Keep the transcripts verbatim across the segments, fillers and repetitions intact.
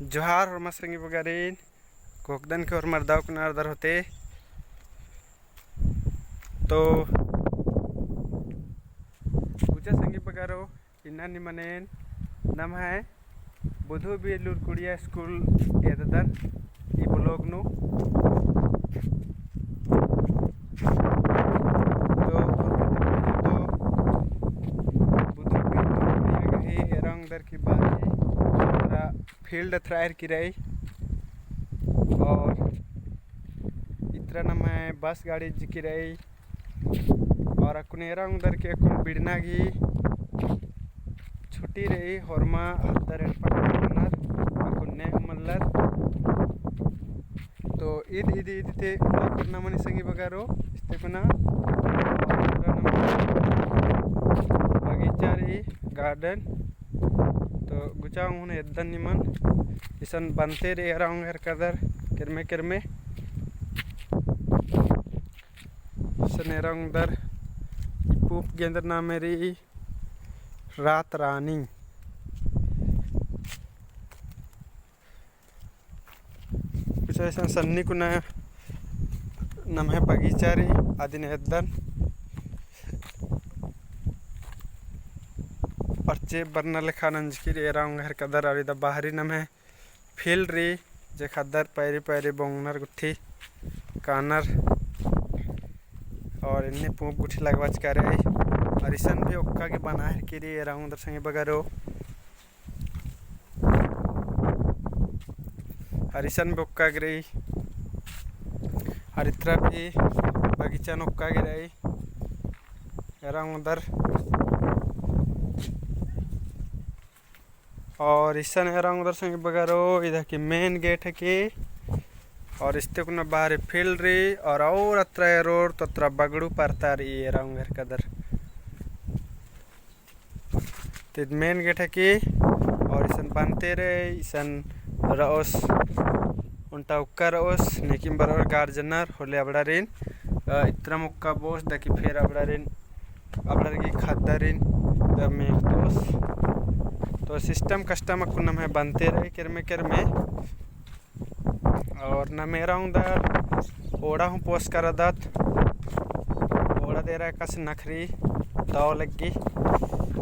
जोहार होरमा संगी बगारिन, कोकदन के होरमर दव कुना अरदर होते। तो गुचा संगी बगारो, इन्ना निमन एन नम्है बुधु बीर लूरकुड़िया स्कूल एददन ई vlog नू। तो, तो बुधु बीर लूरकुड़िया गही एरा ओंगदर की बारी, हमरा field अत्रा एरकी रई और इत्रा नम्है बस गाड़ी इज्जकी रई। और अक्कुन एरा ओंगदर की अक्कुन बिड़ना गही छुट्टी रई, होरमा हद्दर एड़पा ननर, अक्कुन ने मल्लर। तो ईद, ईद, ईद ते उड़ा कुन्ना मनी संगी बगारो, इस्ते कुन्ना। और बगीचा रई, garden। तो गुचा हूँ एद्दन निमन, इसन बनते रई एरा ओंगदर कदर, केरमे, केरमे। इसन एरा ओंगदर, ई पूंप गे एन्दर नामे रई, रात रानी। कुछ ऐसा सन्नी कुना नम्है बगीचा रई, अदिन एद्दन। और चेंप बरना लेखा नंजकी रई एरा ओंगदर कदर, और इदा बाहरी नम्है field रई, जे ख़द्दर पैरी पैरी बोंगनर गुट्ठी कानर। और इन्ने पूंप गुट्ठी लगबाचका रई। और इसन भी ओक्का गे बना हेरकी रई एरा ओंगदर संगी बगारो। और इसन भी ओक्का गे रई। और इतरा भी बगीचा नू ओक्का गे रई एरा ओंगदर। और इसन एरा ओंगदर संगी बगारो, इदा की main gate हेके। और इस्ते कुना बाहरी field रई, और, और अत्रा एरोर तो अत्रा बगड़ू परता रई एरा ओंगदर कदर। तो ईद main gate हेके, और इसन बनते रई, इसन रओस, ओन्टा ओक्का रओस, नेकिम बरओर गार्जनर होले अबड़ारिन, अ, इतरम ओक्का बोस, दकी फेर अबड़ारिन, अबड़ार गे ख़द्दारिन, अ, मेख़तोस। तो system custom अक्कुन नम्है बनते रई केरमे केरमे। और नम्है एरा ओंगदर ओड़ा हूँ पोसका रअदत। ओड़ा देरा एकासे नखरी दव लग्गी।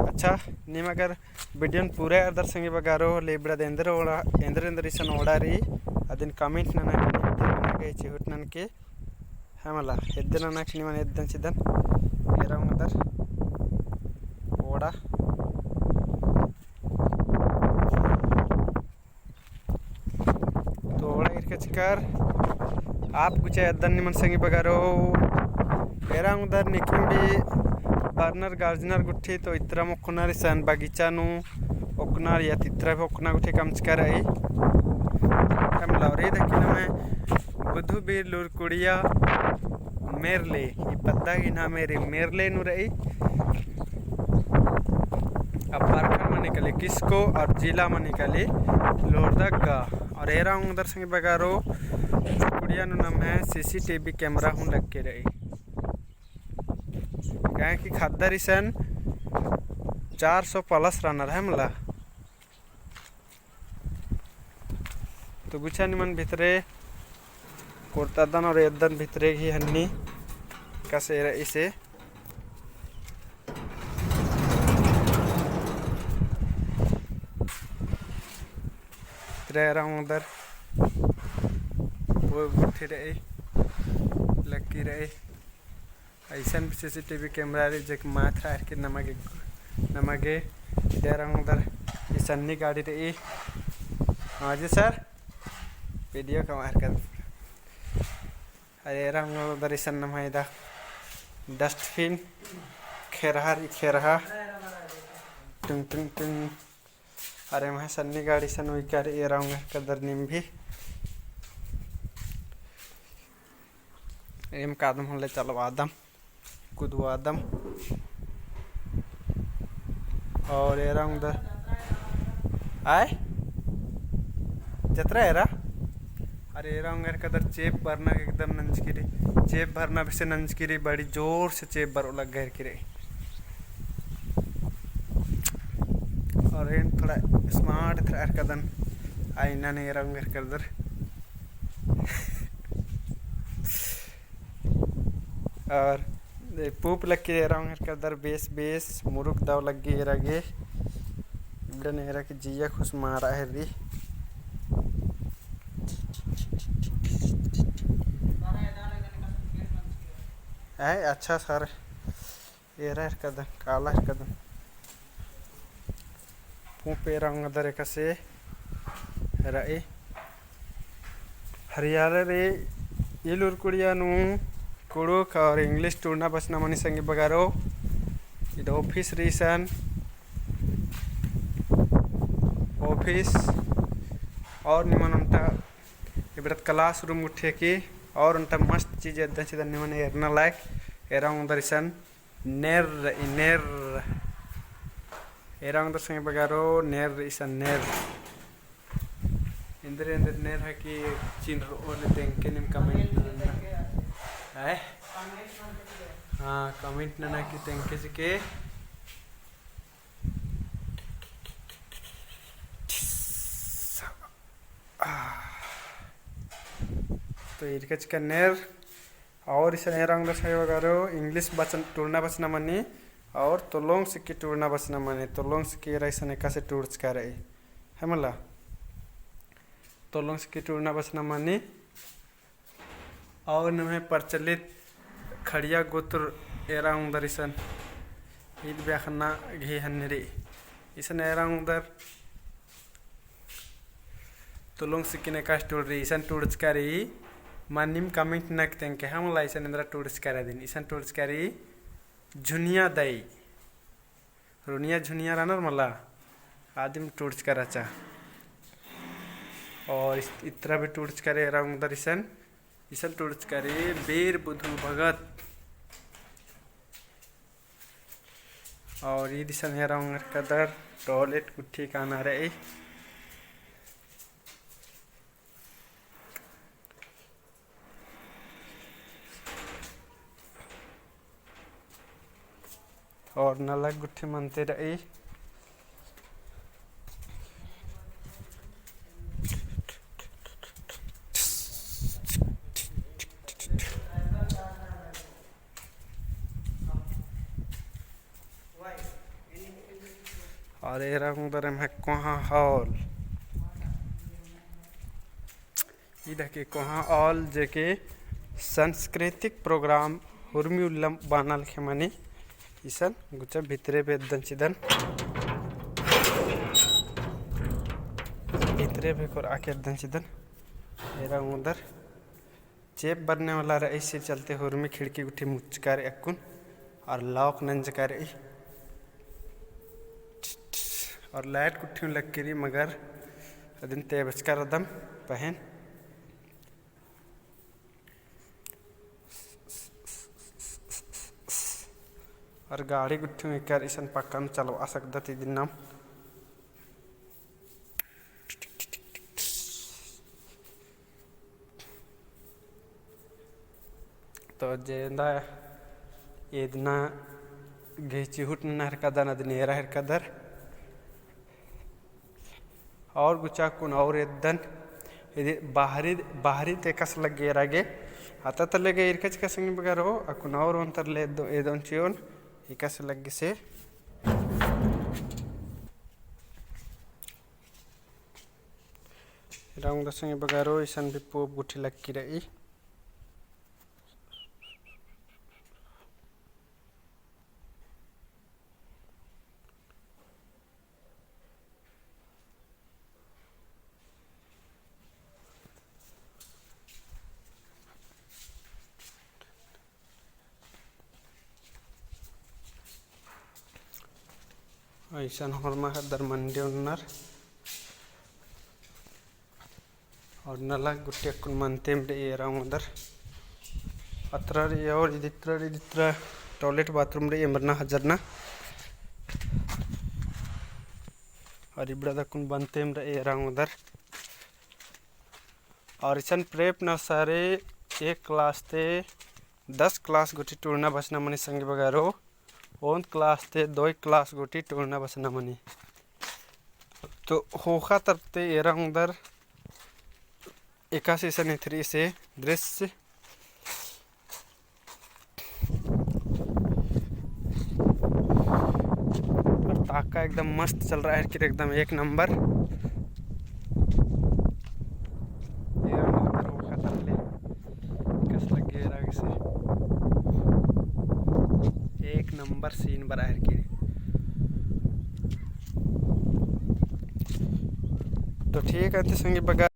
अच्छा, नीम अगर video न पूरा एरदर संगी बगारो, ले इबड़ा दे एन्देर ओड़ा, एन्देर एन्देर इसन ओड़ा रई, अदिन comment नना के, चिहुट ननके, है मला, एद्दन नना के निमन एद्दन चिदन, एरा ओंगदर ओड़ा। तो ओड़ा इरका चिकर, आप गुचा एद्दन निमन संगी बगारो, एरा ओंगदर नेकिम भी बरनर गार्जनर गुट्ठी तो इतरम ओक्कनर इसन बगीचा नू ओक्कनर या इतरा भी ओक्कना गुट्ठी कमचका रई। हम लौरे दकी नम्है बुधु बीर लूरकुड़िया मेरले, ई पद्दा गी नामे रई मेरले नू रई। अब प्रखंड मनी काली किसको और जिला मनी काली लोहरदगा। और एरा ओंगदर संगी बगारो कुड़िया नू नम्है CCTV camera हूँ लग्गे रई। काहे कि ख़द्दर इसन चार सौ plus रअनर है मला। तो गुचा निमन भितरे कोरतादन और एद्दन भितरे ही हन्नी कसे रई से। इतरा एरा ओंगदर वो गुट्ठी रई, लग्गी रई। इसन भी CCTV camera रई, जेक माथरा हरके नमा गे, नमा गे एरा ओंगदर इसन नी गाड़ी रई। हाँ जी sir, video कमआ हेरकर। अरे एरा ओंगदर इसन नम्है इदा dustbin, खेरहा रई खेरहा, टुंग टुंग टुंग। अरे एम्है सन्नी गाड़ी सन उइकर एरा ओंगदर कदर नीम भी। एम कादम होले चलवादम, कुदवादम। और एरा ओंगदर आय जतरा एरा। अरे एरा ओंगदर कदर चेंप बरना एकदम नंजकी रई। चेंप बरना बेसे नंजकी रई, बड़ी जोर से चेंप बरओ लग्गा हेरकी रई। और एन थोड़ा smart एथरा एरकदन। आईना ने एरा उंगर करदर। और ए पूप लक्की एरा उंगर करदर बेस बेस मुरुक दव लग्गी एरा गे। इबड़न एरा के जिया खुश मारा है री। है अच्छा सर। एरा एरकदन, काला एरकदन। पूंप एरा ओंगदर एकासे रई। हरियाणा रे इलुर कुड़िया नू कुड़ुख और English टूड़ना बचना मनी संगी बगारो। इद office रीसन, office और निमन ओन्टा इबड़त classroom उठे की और ओन्टा मस्त चीज एद्दन चिदन निमन एरना लायक एरा ओंगदर इसन। नेर, ई नेर। एरा ओंगदर संगे बगारो, नेर, इसन नेर। एन्देर, एन्देर नेर है कि चिन्ह ओले तेंके नीम comment नना। आय? हाँ, comment नना कि तेंके चिके। तो इरका चिका नेर। और इसन एरा ओंगदर संगे बगारो English बचन, टूड़ना बचना मनी और तोलोंग सिक्की टूड़ना बचना मनी। तोलोंग सिक्की एरा इसन एकासे टूड़चका रई, है मला? तोलोंग सिक्की टूड़ना बचना मनी। और नम्है प्रचलित खड़िया गोत्र एरा ओंगदर इसन ईद ब्याखना घी हन्नी रई। इसन एरा ओंगदर तोलोंग सिक्किन एकासे टूड़री, इसन टूड़चका रई, मन्निम comment नक तेंके, है मला इसन एन्दरा टूड़चका रई दिम, इसन टूड़चका रई, झुनिया दई, रुनिया झुनिया रअनर मला, आदिम टूड़चका रहचा। और इस-, इतरा भी टूड़चका रई एरा ओंगदर इसन, इसन टूड़चका रई, बीर बुधु भगत। और ईद इसन एरा ओंगरकदर toilet गुट्ठी काना रई। और नलख गुट्ठी मनते रई। और एरा ओंगदर एम्है कोहाँ hall। ईद हके कोहाँ hall जेके सांस्कृतिक program हुरमी उल्लम बानल खे मनी। इसन गुचा भितरे भेद्दन चिदन। भितरे भेकोर आके एद्दन चिदन। एरा ओंगदर चेंप बरने वाला रई, इसी चलते हुरमी खिड़की गुट्ठी मुच्चका रई अक्कुन और lock नंजका रई। और light गुट्ठी लक्की रई, मगर अदिन तेबचका रअदम पहें। और गाड़ी गुट्ठी एकर इसन पक्का नू चलवा सकदत इदिन नाम। तो जेदा एदना घिचिहुट नना हेरकदन अदिन एरा हेरकदर। और गुचा अक्कुन और एद्दन, इदी बाहरी, बाहरी ते एकासे लग्गी एरा गे, अत्ता तले गे इरका चिका संगी बगारो, अक्कुन और ओन्तर ले एदो, एदोन चिओन, एकासे लग्गी से। एरा ओंगदर संगी बगारो, इसन भी पोप गुट्ठी लग्गी रई। अइसन होरमा हेद्दर मंडी ओन्नर। और नलख गुट्ठी अक्कुन मनतेम रई एरा ओंगदर। अत्रा रई और इदित्रा रई, इदित्रा toilet bathroom रई, एम्बरना हजरना। और इबड़ा दक्कुन बनतेम रई एरा ओंगदर। और इसन prep nursery एक class ते दस class गुट्ठी टूड़ना बचना मनी संगी बगारो। ओन्द class ते दोय class गुट्ठी टूड़ना बचना मनी। तो ख़ोख़ा तरफ ते एरा ओंगदर एकासे इसन एथरी से दृश्य। और ताका एकदम मस्त चल रहा है कि एकदम एक नंबर। ये हम उधर वो खतरले कस लगे राग से। एक नंबर scene बरा है कि। तो ठीक है, तो संगी बग्गे